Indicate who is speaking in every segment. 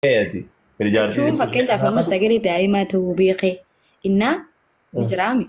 Speaker 1: Ati. Jaartii
Speaker 2: Jechuun fakkeenyaaf amma sagalee daa'imaa ta'uu beekee innaa ni jiraami.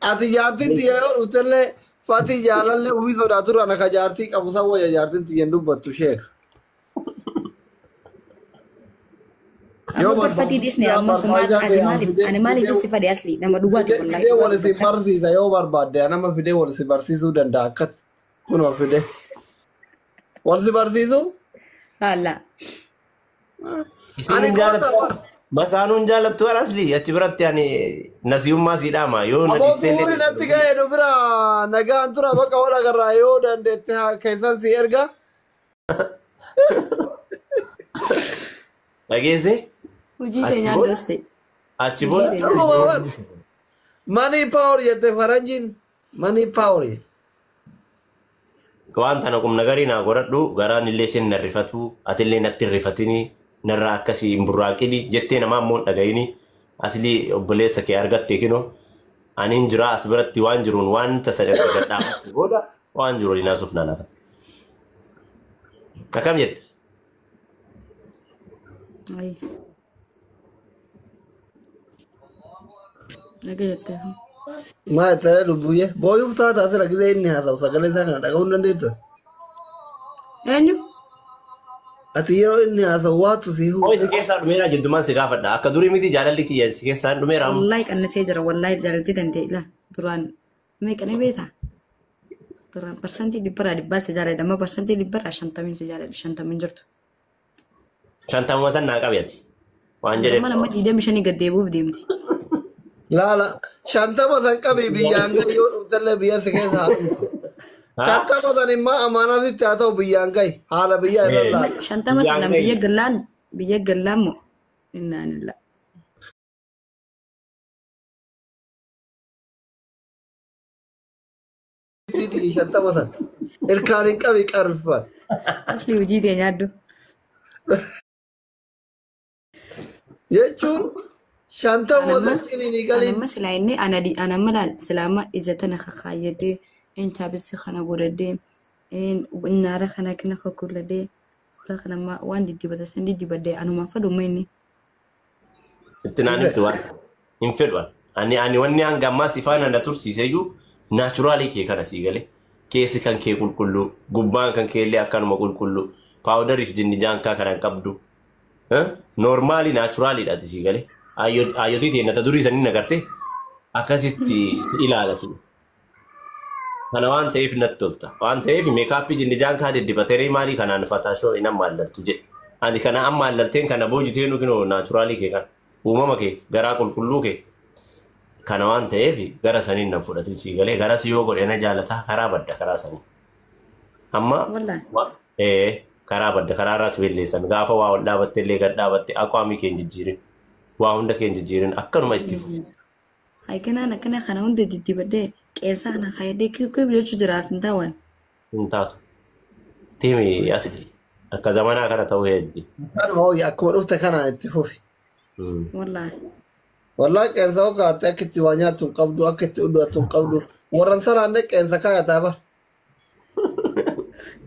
Speaker 3: Ati jaartiin tiyya yoo dhuftellee Fati jaalallee ofii sodaatu irraa naka jaartii qabu san wayya jaartiin tiyya hin dubbattu sheeka. Yoo
Speaker 2: Amma barfatii dhiisne amma sumaa
Speaker 3: barbaachisaa
Speaker 2: ati
Speaker 3: ta'e
Speaker 2: maaliif
Speaker 3: fidee
Speaker 2: ani maaliif
Speaker 3: fidee
Speaker 2: si fadhe asli nama dhugaati wallaahi
Speaker 3: fidee
Speaker 2: dhugaa
Speaker 3: wal isin
Speaker 2: dubbata.
Speaker 3: barsiisa yoo barbaadde nama fidee wal isin barsiisuu danda'a akkas kunoo fidee wal si barsiisu.
Speaker 2: Haala.
Speaker 1: Isiin
Speaker 3: Ani
Speaker 1: hin
Speaker 3: goota
Speaker 1: jaalattu.
Speaker 3: bara.
Speaker 1: Masaanuun jaalattu asli achi biratti ani nasiyummaa sii dhaama yoo na
Speaker 3: Aboo
Speaker 1: dhiistee illee
Speaker 3: suurri natti ga'e nu bira nagaan tura bakka wal agarraa yoo dandeette haa keessan si erga.
Speaker 1: Dhageesse
Speaker 2: Hojii
Speaker 1: achi
Speaker 2: keenyaa
Speaker 1: booda
Speaker 2: addas ta'e.
Speaker 1: achi
Speaker 2: Hojii
Speaker 1: booda
Speaker 2: keenyaa.
Speaker 3: Dhuguma bar. Money power jette faranjiin. Money power.
Speaker 1: Waan tana qubna garii naa godhadhu garaan illee sin na rifatu atillee natti hin rifatini narraa akkasii hin burraaqini jettee namaa immoo hin dhagayini asli obboleessa kee argatte kinoo ani hin jiraa as biratti waan jiruun waan tasa erga gadhaabatte booda waan jiru waliin haasuuf naan hafate. Akkam jette?
Speaker 2: Ayi. Naga jettee.
Speaker 3: Maa jettee lubbuyyee booyuuf taata asirra gisee inni haasa'u sagalee isaa kana dhaga'uu hin dandeettu.
Speaker 2: Eenyu?
Speaker 3: Ati yeroo inni haasa'u waatu si
Speaker 1: Hoo si
Speaker 3: huuta.
Speaker 1: keessaa dhumeera jiddumaan si gaafadha. Akka durii miti jaalalli kiyya si keessaa dhumeera amma.
Speaker 2: Wallaahi qannasee jira wallaahi jaalaltii danda'e laa duraan meeqa ni beektaa? Duraan 100% si jaaladha amma 50% si jaaladha 50 jirtu.
Speaker 1: 50 san naa qabi ati. Waan jedheef.
Speaker 2: 50 amma 25 gad deebi'uuf deemti.
Speaker 3: Laala 50 san qabii biyyaan gahi yoo dhuftellee biyya si keessa haa dhumtu. 50 san immoo amaanaa sitti haa ta'u biyyaan gahi haala biyyaa irra laala.
Speaker 2: 50
Speaker 1: Biyyaan
Speaker 2: sanaan
Speaker 1: gahi.
Speaker 2: biyya gallaan moo innaan illaa.
Speaker 3: Sitti 50 san ilkaan hin qabi qarfan.
Speaker 2: Asli hojii tee nyaaddu.
Speaker 3: Jechuun 50
Speaker 2: Anamma
Speaker 3: san ciniinii galiin.
Speaker 2: anamma silaa inni ana anamma laal silaa amma ija tana kakaayyadee een chaapisi kana godhadhee een nyaara kana kana kakulladhee fuula kana amma waan diddibata san diddibadhee anumaan fadhuma inni.
Speaker 1: Itti naan himtu waan hin fedhu ani. Ani wanni hanga ammaa si faana na tursiiseyyuu naachuraalii kee kana sii galee. Keessi kan kee qulqulluu, gubbaan kan kee illee akkanuma qulqulluu, paawudariif jinni jaankaa kana hin qabdu. Noormaali naachuraaliidha ati sii galee. Ayyotii ta'e nata durii sanii nagarte akkasitti si ilaala si. Kana waan ta'eef natti tolta. Waan ta'eef meekaappii jinni jaankaa diddibatee maalii kanaan fataashoo hin ammaallaltu jedhe. Ani kana ammaallalteen kana boojitee nu kinoo naachuraalii kee kana. Uumama kee garaa qulqulluu kee. Kana waan ta'eef gara saniin nan fudhatin sii galee garas yoo godhe na jaalataa karaa badda karaa sanii. Amma
Speaker 2: Wallaahi.
Speaker 1: karaa badda karaa irraas belleessan gaafa waa ol dhaabatte illee gad dhaabatte aqwaamii kee hin jijjiirin waa hunda kee hin jijjiirin akkanuma itti fufi.
Speaker 2: Hayikanaan akkana kana hunda diddibadhee qeensa kana kaayadhee kiikuu jechuu jiraaf hin taa'an.
Speaker 1: Hin taatu. Timi asli akka zamanaa kana ta'uu heeddi.
Speaker 3: Kanuma hooyi akkuma dhufte kanaan itti fufi.
Speaker 2: Wallaahi.
Speaker 3: Wallaahi qeensa hoo kaa'atte akka itti waa nyaattu hin qabdu akka itti uddu'attu hin qabdu warran saraanne qeensa kaayataa bara.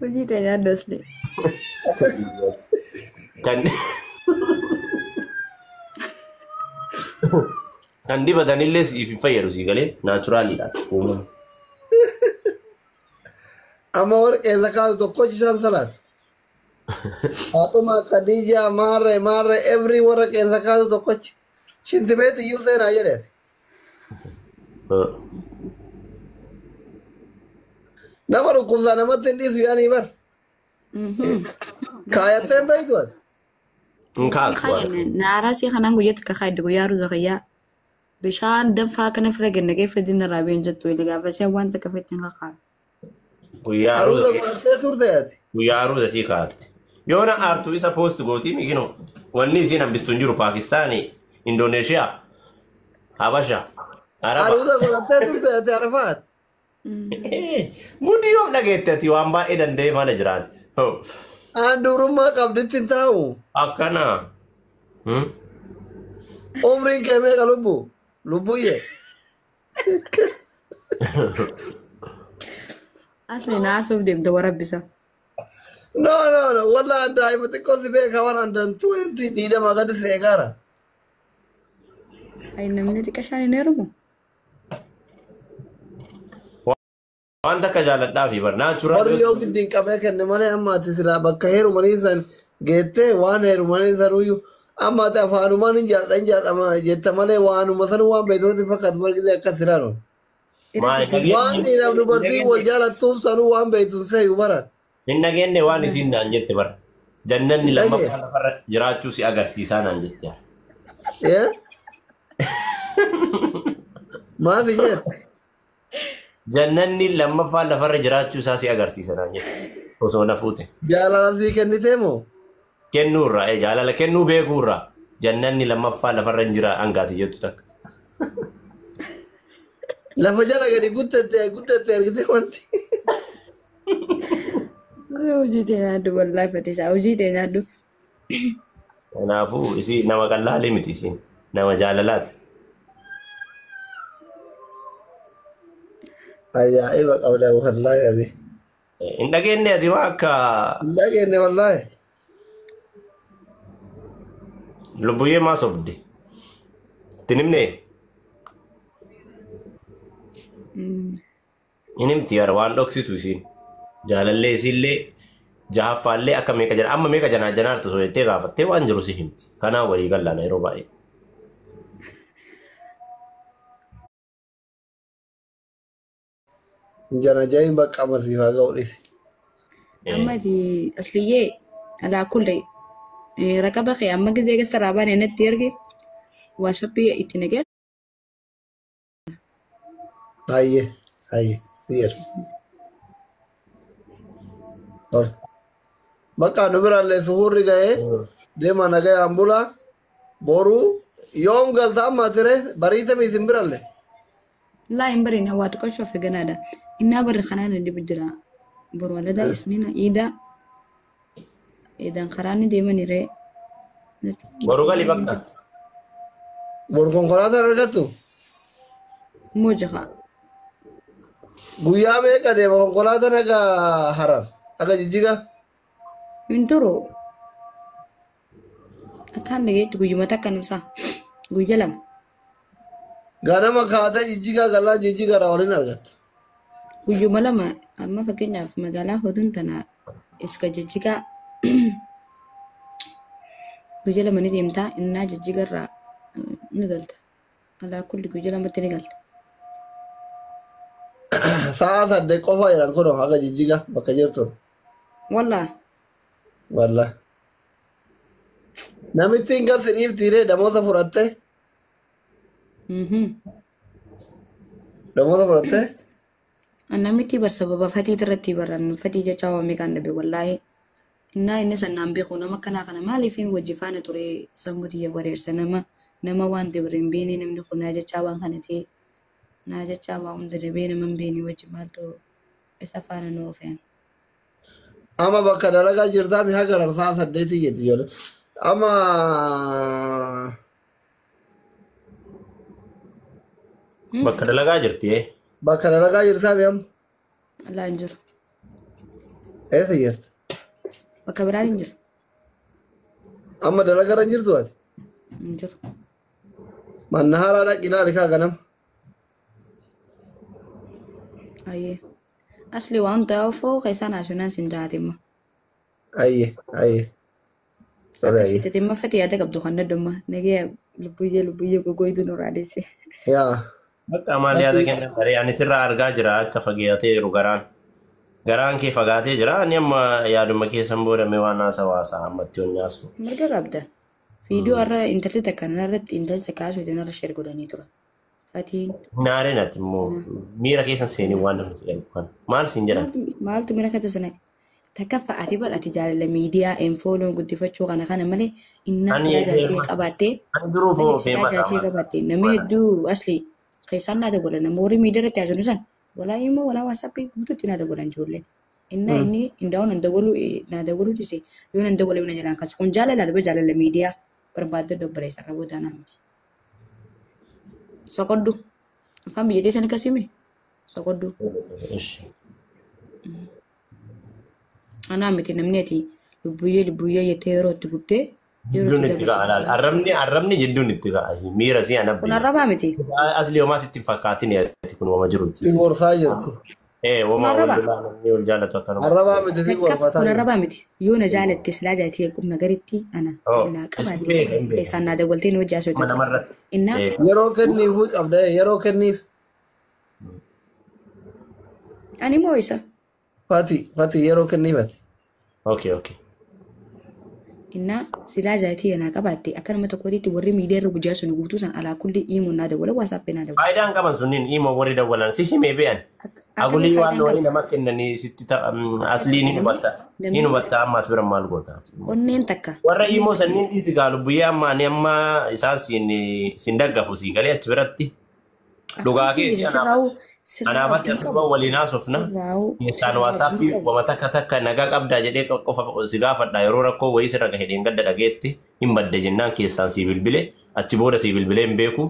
Speaker 2: Hojii tee nyaaddu asli.
Speaker 1: Kan dibatanillee siif hin fayyadu sii galee naachuraaliidha uumama.
Speaker 3: Amma warri qeensa kaa'atu tokko isaan salaatu. Haadhuma Khadija maarree maarree every warra qeensa kaa'atu tokkochi. Shintibeet iyyuu seenaa jedheeti. Nama dhukkubsaa namatti hin dhiisu yaanii bar. Kaayattee hin beektu ati.
Speaker 1: Hin kaa'atu.
Speaker 2: Naaraa si kanaan guyyaatti kakaayidde guyyaa ruuza kiyyaa bishaan danfaa kana fira gannaqee fidin irraa been jettu wali gaafasee waan takka fettiin kakaa'e.
Speaker 1: Guyyaa
Speaker 3: Aruuza
Speaker 1: aruuza
Speaker 3: godhattee turte ati.
Speaker 1: guyyaa aruuza sii kaa'atte. Yoo na aartu isa poost gootii mikinoo wanni isiin hambistu hin jiru Paakistaanii, Indoneeshiyaa, Habasha, Araba.
Speaker 3: Aruuza godhattee turte ati Arafaat.
Speaker 1: Guddi yoom dhageette ati waan baay'ee danda'ee faana jiraan.
Speaker 3: Aan durummaa qabditti hin taa'u.
Speaker 1: Akkana.
Speaker 3: Umriin kee meeqa lubbu? Lubbuyyee.
Speaker 2: Asli naasuuf deemte warabbisa.
Speaker 3: No, no, no. Wallah daa'ima xiqqoo si beeka waan andantuu inti diidama gadi si eegaara.
Speaker 2: Ay namni xiqqashaan hin heerumu.
Speaker 1: Waan takka jaaladhaa fi bar natural.
Speaker 3: Warri yoo giddiin qabee kenne malee amma ati silaa bakka heerumanii san geettee waan heerumanii sanuyyuu amma ati afaanumaan hin jaalladha hin jaalladhama jetta malee waanuma sanuu waan beektutti fakkaatu margite akkas silaa no. Waan dhiiraaf dubartii wal jaalattuuf sanuu waan beektu seeyu baran.
Speaker 1: Hin dhageenye waan isiin naan jette bara. Jannanni lammaffaa lafarra jiraachuu si agarsiisaa naan jette.
Speaker 3: Maal si jette?
Speaker 1: Jannanni lammaffaa lafarra jiraachuu isaa si agarsiisa naan jette. Osoo na fuute.
Speaker 3: Jaalala sii kennitee moo?
Speaker 1: Kennuurraa jaalala kennuu beekuurraa jannanni lammaffaa lafarra hin jira hangaati jettu takka.
Speaker 3: Lafa jala gadi guddatte guddatte argite wanti.
Speaker 2: Hojii tee nyaadhu wallaahi fatishaa hojii tee nyaadhu.
Speaker 1: Kanaafuu isii nama qallaalee miti isiin nama jaalalaati.
Speaker 3: Ajaa'iba qabda wallaahi ati.
Speaker 1: Hin dhageenye ati waa akka.
Speaker 3: Hin dhageenye wallaahi.
Speaker 1: Lubbuyyee maa sobde? Itti himnee? Hin himti bara waan dhoksitu isiin. Jaalallee isiillee jahaffaallee akka meeqa jana amma meeqa janaa janaartu osoo jettee gaafattee waan jiru si himti. Kanaaf walii gallaana yeroo baay'ee.
Speaker 3: Jana jahin bakka amasiifaa ga'u dhisi.
Speaker 2: Amma ati asliyyee alaa kulli raqaba kee amma gizee gasta raabaan natti erge waasappii itti naqee.
Speaker 3: Hayyee hayyee si erge. Bakka nu biraallee suhuurri ga'ee deema nagayaan bulaa boruu yoom galta amma ture bariita miisin biraallee.
Speaker 2: Laa hin bariin hawaa xiqqoo of eeganaadha. Innaa barri kanaan dhibu jira. Boru walada isniina iidaa iidaan karaa ni deemanii ree.
Speaker 1: Boru gali bakka.
Speaker 3: Boru konkolaataan argattu?
Speaker 2: Mooja haa.
Speaker 3: Guyyaa meeqa deema konkolaataan akka Harar akka Jijjigaa?
Speaker 2: Hin turu. Akkaan dhageetti guyyuma takkan isaa guyya lama.
Speaker 3: Ganama kaatee Jijjigaa galaa Jijjigaadhaa waliin argatta.
Speaker 2: Guyyuma lama amma fakkeenyaaf magaalaa Hoduun tana iska Jijjigaa guyya lama ni deemtaa innaa Jijjigarraa ni galta. Alaa kulli guyya lamatti ni galta.
Speaker 3: Sa'a 8 qofa jedhan kunoo haga Jijjigaa bakka jirtu.
Speaker 2: Wallaa.
Speaker 3: Wallaa. Namittiin galti dhiiftiiree namoota fudhattee. Namoota fudhattee.
Speaker 2: Namitti bar sababa fatii irratti baran fatii jecha waa meeqaan dhabe wallaahi. Innaa inni sannaan beeku nama akkanaa kana maaliif wajji faana ture sammuu tiyya wareersa nama nama waan dabre hin beekne namni kun naa jechaa waan kana ta'e naa jechaa waa hunda dabee nama hin beekne wajji maaltu isa faana nu oofeen.
Speaker 3: Amma bakka dalagaa jirtaa mi haga sa'a 8 jetti ijoollee. Amma
Speaker 1: Bakka dalagaa jirti.
Speaker 3: Bakka dalagaa jirtaa mi amma?
Speaker 2: Allaa hin jiru.
Speaker 3: Eessa jirta?
Speaker 2: Bakka biraa hin jiru.
Speaker 3: Amma dalagaa irra hin jirtu ati?
Speaker 2: Hin jiru.
Speaker 3: Manna haaraa dhaqi ilaali kaa ganama.
Speaker 2: Ayyee. Asli waan ta'eef keessaa naasiyonaan sin taate immoo.
Speaker 3: Ayyee ayyee.
Speaker 2: Akkasitti immoo fati yaada qabdu kan dadhumma nagee lubbuyyee lubbuyyee gogoytu nurraa deesse.
Speaker 3: Yaa.
Speaker 1: Bakka maal yaada kennan baree ani sirraa argaa jira akka fagaatee jiru garaan. Garaan kee fagaatee jira ani amma yaaduma keessan boodame waan haasawaa haasaa ammatti onnee haasa'u.
Speaker 2: Mirga qabda. Viidiyoo har'a intalli takka irratti intalli takka haasofte narra sheer godhanii turan. Fatiin.
Speaker 1: Naareen ati immoo miira keessan seenii waan namni jedhan kan maal siin jedhan?
Speaker 2: Maaltu miira keessa sana takka fa'aati badhaati jaalala miidiyaa enfooloon guddifachuu kana kana malee innaa silaa jaallatee qabaattee silaa jaallatee qabaattee namni hedduu asli keessaan naa dabalan nama warri miidiyaa irratti haasofnu san walaa immoo walaa waasappii guutuutti naa dabalan ijoolleen. Innaa inni indaa'uun nan dabaluu naa dabaluu dhiise yoo nan dabalee na jalaan kasu kun jaalala daba jaalala miidiyaa barbaadde dobbareessa irra booda naa miti. Soqoddu afaan biyya teessan akkasii mee soqoddu. Anaa miti namni ati lubbuyyee lubbuyyee jettee yeroo itti gubdee yeroo
Speaker 1: Jidduun
Speaker 2: itti
Speaker 1: itti ka'a
Speaker 2: dabarsitu.
Speaker 1: laal. Arrabni jidduun itti ka'a. Asii miira si
Speaker 2: Kun
Speaker 1: anabbi.
Speaker 2: arrabaa miti.
Speaker 1: Asli homaa sitti hin fakkaatin ati kun wama jiruuti.
Speaker 3: Si gorsaa jirti.
Speaker 1: Ee
Speaker 2: Kun
Speaker 1: wama wal
Speaker 2: arrabaa.
Speaker 1: lolaa namni wal jaalatu akkanuma.
Speaker 3: Arrabaa miti si
Speaker 2: Takka
Speaker 3: gorfataa
Speaker 2: kun
Speaker 3: jirti.
Speaker 2: arrabaa miti. Yoo na jaalatte silaa jaalatee qubna garitti ana
Speaker 1: Oh,
Speaker 2: naa
Speaker 1: isin
Speaker 2: qabaatte
Speaker 1: beeka hin beeka.
Speaker 2: keessaan naa dawwaltee nu hojii
Speaker 1: Amma
Speaker 2: haasoo
Speaker 1: namarratti.
Speaker 2: Innaa
Speaker 1: Ee
Speaker 3: Yeroo kenniifuu qabda yeroo kenniif.
Speaker 2: ani moo isa.
Speaker 3: Fati fati yeroo kenniif ati.
Speaker 1: okay okay.
Speaker 2: Innaa silaa jaalatee naa qabaatte akka nama tokkootitti warri miidiyaa irra gujaa sun guutuu san alaa kulli iimuun naa dawwala waasaappee naa dawwala.
Speaker 1: Faayidaan qaban sunniin imoo warri dawwalan si himee be'an.
Speaker 2: Akkamii
Speaker 1: Agulii waan
Speaker 2: faayidaan
Speaker 1: wayii
Speaker 2: qaba?
Speaker 1: nama kennanii sitti asliin hin
Speaker 2: Namni
Speaker 1: hubatta. Hin
Speaker 2: namni
Speaker 1: hubatta amma as bira maal goota.
Speaker 2: onneen takka
Speaker 1: Warra
Speaker 2: onneen
Speaker 1: imoo
Speaker 2: takka
Speaker 1: sanniin dhiisi gaa lubbuyyee amma ani amma isaan siin daggafu sii galee achi biratti. Dhugaa
Speaker 2: akkamittiin
Speaker 1: keeti
Speaker 2: dhiisi
Speaker 1: anaaf
Speaker 2: sirraa'uu sirraa'uu
Speaker 1: anaafatti
Speaker 2: abdiin
Speaker 1: asuma
Speaker 2: qabu
Speaker 1: waliin haasofna.
Speaker 2: sirraa'uu
Speaker 1: Keessaan
Speaker 2: sirraa'uu abdiin
Speaker 1: waataappii
Speaker 2: qabu.
Speaker 1: wama takka takka nagaa qabdaa jedhee qofa si gaafadha yeroo rakkoo wayii sirra gahe dheengadda dhageetti hin badde jennaan keessaan sii bilbile achi booda sii bilbilee hin beeku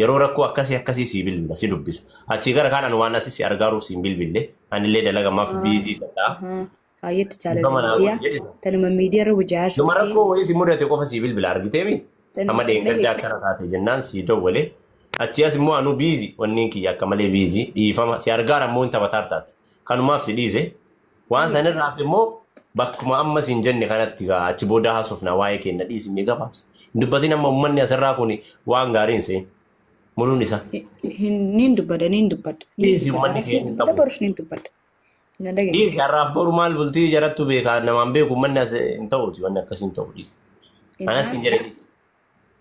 Speaker 1: yeroo rakkoo akkasii akkasii sii bilbila si dubbisa achi gara kaan ani waan asii si argaaruuf si hin bilbille anillee dalagamaaf biizii ta'a.
Speaker 2: Baay'eetti
Speaker 1: Dhuga
Speaker 2: jaalala
Speaker 1: manaa
Speaker 2: miidiyaa
Speaker 1: godhi jedhe.
Speaker 2: tanuma miidiyaa irra gujaa
Speaker 1: Dhuma
Speaker 2: haasofte
Speaker 1: rakkoo wayii si mudate qofa sii bilbila argiteemi
Speaker 2: tanuma
Speaker 1: amma dheengadda
Speaker 2: dhagaye
Speaker 1: akkana taate jennaan sii dawwale achi as immoo anuu biizii wanniin kiyya akka malee biizii dhiifama si argaara immoo hin taphataar taate kanumaaf si dhiise. Waan sanirraaf immoo bakkuma amma siin jenne kanatti gaa achi booda haasofna waa'ee keenya dhiisimee gabaabsa. Hin dubbatin amma uummanni asirraa kun waan gaarii hin seen muluun isaa.
Speaker 2: Niin dubbadha niin dubbadha niin
Speaker 1: Dhiisi
Speaker 2: dubbadha
Speaker 1: uummanni
Speaker 2: har'as niin
Speaker 1: keenya hin
Speaker 2: dubbadha
Speaker 1: qabu.
Speaker 2: borus niin dubbadha na dhagaye.
Speaker 1: Dhiisi har'aaf boru maal bultii jarattu beekaa namaan beeku uummanni as hin ta'uuti wanni akkasii hin ta'u dhiisi. Anas
Speaker 2: Innaa
Speaker 1: hin jedhe dhiisi.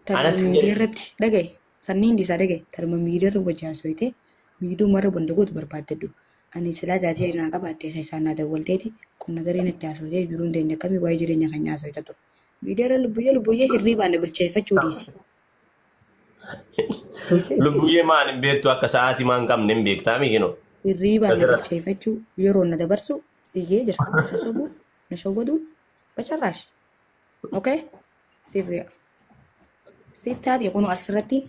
Speaker 2: tanuma
Speaker 1: Anas hin
Speaker 2: miidiyaa
Speaker 1: jedhe.
Speaker 2: irratti dhagaye sanniin dhiisaa dhagaye tanuma miidiyaa irra wajjin haasofte miidhuma irra wanta gootu barbaaddadhu. Ani silaa jaalatee naa qabaatte keessaan naa dawwalteeti qonna garee natti haasoftee jiruun teenya akkamii waa'ee jireenya kan haasofta ture. Miidiyaa irra lubbuyyee lubbuyyee hirriibaan na bilcheeffachuu dhiisi.
Speaker 1: Lubbuyyee maal hin beektu akka sa'aatii maan qabne hin beektaa mikinoo.
Speaker 2: Hirriibaan na
Speaker 1: Asirratti.
Speaker 2: bilcheeffachuu yeroo na dabarsu siyyee jira. Na sobuun na shawwaduun bacarraash. Okay? Siif yaa. Siif taate kun asirratti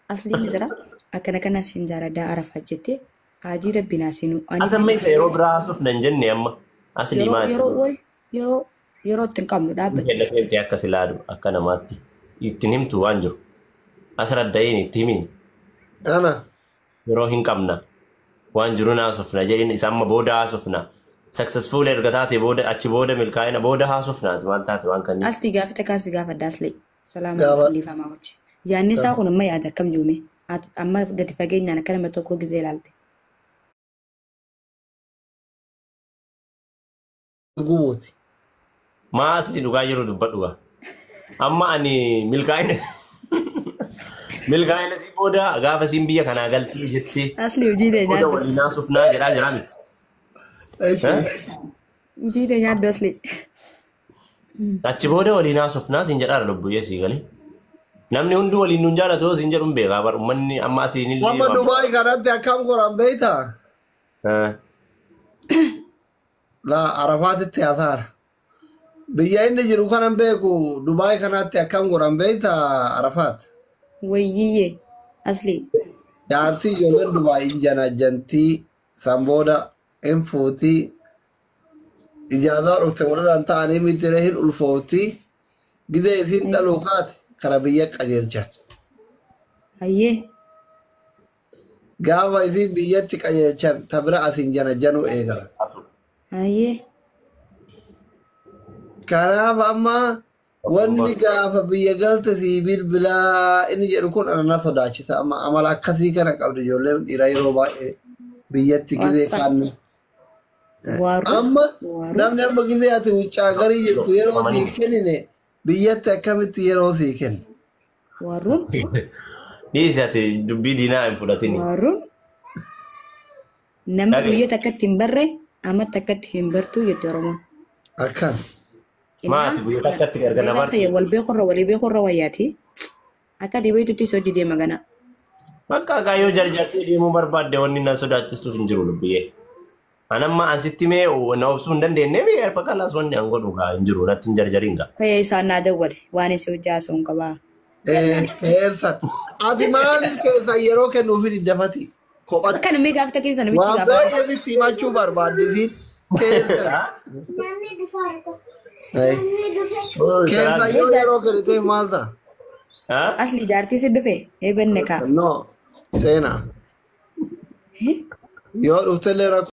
Speaker 2: asliin jira. Akkana kana siin jaaladhaa arafaa jettee hajii rabbi naa seenuu. Ani
Speaker 1: Ati amma isa yeroo biraa haasofna hin jenne amma aslii
Speaker 2: yeroo
Speaker 1: maal?
Speaker 2: yeroo wayi yeroo yeroo itti hin qabnu dhaabbatti.
Speaker 1: Kenna seente akka silaadu akka namaatti ittiin himtu waan jiru. Asirra da'iin itti himin.
Speaker 3: Ana
Speaker 1: Yeroo hin qabna waan jiru haasofna jedhin isa amma booda haasofna successful erga taate booda achi booda milkaa'ina booda haasofnaati maal taate waan kanneen.
Speaker 2: Asli gaafa takkaas gaafa asli. Salaama
Speaker 3: Gaafa-
Speaker 2: alaikum dhiifamaa wajji. Yaadni isaa kun amma yaada akkam jirume? Amma gadi fageenyaan akka nama tokko gizee ilaalte.
Speaker 3: gubuuti.
Speaker 1: Maa asli dhugaa jiru dubbadhu gaa. Amma ani milkaa'ina milkaa'ina si booda gaafa siin biyya kanaa galtee jettee
Speaker 2: Asli hojii tee
Speaker 1: booda
Speaker 2: nyaadhu.
Speaker 1: waliin haasofnaa jedhaa jiraami.
Speaker 3: Eshi.
Speaker 2: Hojii tee nyaadhu asli.
Speaker 1: Achi booda waliin haasofnaa siin jedhaara lubbuyyee sii galee. Namni hundi waliin nun jaalatu yoo siin jedhu hin beekaa bara uummanni amma asiin illee.
Speaker 3: Amma Dubaay kanatti akkam godhan beektaa? Laa Arafaatitti haasaara. Biyya inni jiru kanan beeku Dubaay kanatti akkam godhan beektaa Arafaat?
Speaker 2: Wayyiyyee asli.
Speaker 3: Jaartii ijoolleen Dubaay hin janajjantii san booda hin fuutii ijaazaa dhufte warraan ta'anii mitiiree hin ulfooftii gidee isiin dhaluu kaate kara biyya qajeelchan.
Speaker 2: Hayyee.
Speaker 3: Gaafa isiin biyyatti qajeelchan ta bira asin janajjanuu eegalan.
Speaker 2: Hayyee.
Speaker 3: Kanaaf amma wanni gaafa biyya galte sii bilbilaa inni jedhu kun ana na sodaachisa. Amma amala akkasii kana qabdi ijoolleen dhiiraa yeroo baay'ee biyyatti gizee
Speaker 2: Waasa.
Speaker 3: kaanne.
Speaker 2: Waaruu.
Speaker 3: Amma
Speaker 2: Waaruu.
Speaker 3: namni amma gizee ati wuccaa garii jirtu yeroo sii kennine biyyatti akkamitti yeroo sii kenna?
Speaker 2: Waaruun.
Speaker 1: Dhiisi ati dubbii diinaa hin fudhatini.
Speaker 2: Waaruun. Nama
Speaker 1: Dhagaye.
Speaker 2: guyyaa takkatti hin barre amma takkatti hin bartuu jette Oromoon.
Speaker 3: Akkan.
Speaker 1: Maati guyyaa takkatti gargar
Speaker 2: Beekaa
Speaker 1: namarti.
Speaker 2: fayyad wal beekurra walii beekurra wayyaati. Akka dhibeetutti hojii deema gana.
Speaker 1: Bakka kaayyoo jarjartee deemuu barbaadde wanni na sodaachistuuf hin jiru lubbiyyee. An amma asitti mee na obsuu hin dandeenye mee bakka laas wanni an godhu gaa hin jiru natti hin jarjariin gaa.
Speaker 2: Fayyaa isaan naa dawwale waan isii hojii haasa'uun qabaa.
Speaker 3: Keessan. Ati maaliif keessan yeroo kennuufin hin dafati? Kophatti.
Speaker 2: Akka namni gaafa takkiin sana bichi
Speaker 3: Waan
Speaker 2: gaafa.
Speaker 3: baay'ee sitti himachuu barbaaddisiin Keessa. Ay. Keessa yoo yeroo kenniteef maal ta'a?
Speaker 2: Asli jaartii si dhufe eebanne kaa.
Speaker 3: No. Seenaa. Yoo dhuftellee rakkoo.